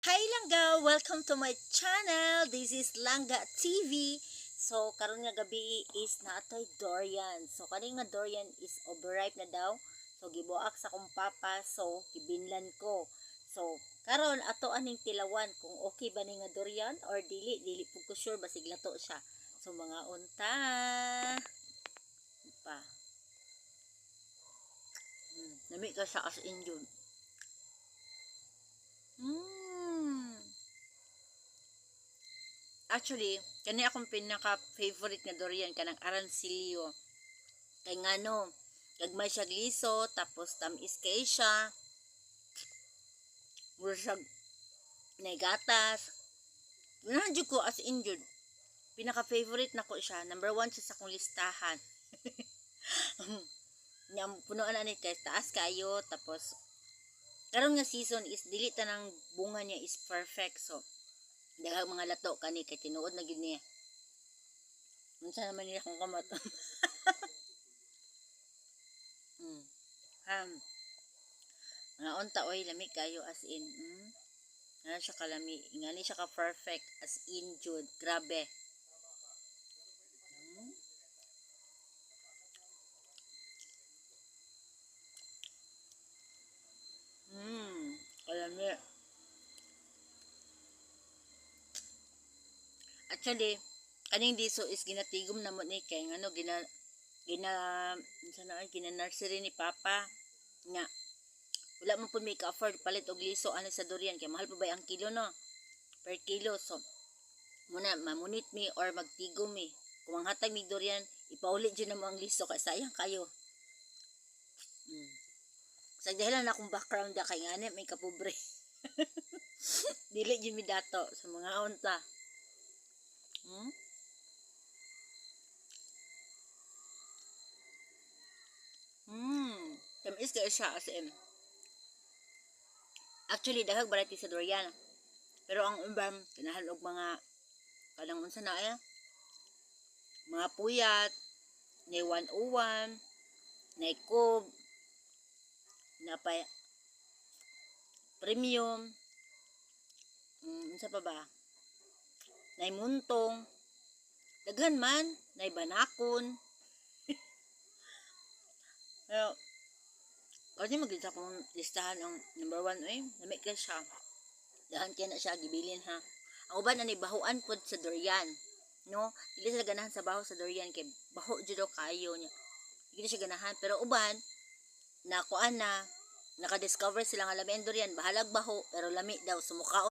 Hi, Langga! Welcome to my channel! This is Langga TV. So, karon nga gabi is naatoy durian. So, kani nga durian is overripe na daw. So, gibuak sa akong papa. So, gibinlan ko. So, karon ato aning tilawan kung okay ba ni nga durian or dili. Dili pud ko sure, basig lato siya. So, mga unta. Pa. Lami ka sa as in yun. Actually, kani akong pinaka-favorite nga durian, kanang Arancilio. Kay ngano, gagmay siya liso, tapos tamis kay siya. Mura siya gatas. Ganahan jud ko as in jud. Pinaka-favorite nako siya. Number one siya sa akong listahan. Nya punuan na ni kay taas kayo, tapos karon nga season is dili tanang bunga niya is perfect, so daghang mga lato kani kay tinuod na gid niya. Unsa naman niya akong kamot. Mga unta oy, lami kayo as in. Nga siya kalami, ngani siya ka perfect as in jud, grabe. Kalami. Actually, kaning diso is ginatigom na mo ni kay ngano gina gina unsa na ay, gina nursery ni Papa nga wala man pud may ka-afford palit og liso ani sa durian kay mahal pa ba ang kilo, no, per kilo. So muna mamunit mi or magtigom mi. Kung manghatag mi durian, ipauli jud namo ang liso kay sayang kayo. Sa dahilan na akong background da kay ngani may kapobre. Dili jud mi dato sa mga unta. Tamis kayo siya as in. Actually, daghang variety sa durian. Pero ang uban, ganahan og mga kanang unsa na eh, mga puyat, nay 101, nay kub, napay premium, unsa pa ba? Nay muntong, daghan man, nay banakon. Pero, kasi magid sa akong listahan ang number one eh. Lami kay siya. Dahan kaya na siya gibilin ha. Ang uban ani bahuan pod sa durian. No? Dili sila ganahan sa baho sa durian kay baho jud daw kayo niya. Dili siya ganahan pero uban na kuan na naka-discover sila nga lami ang durian, bahalag baho pero lami daw, sumukaon.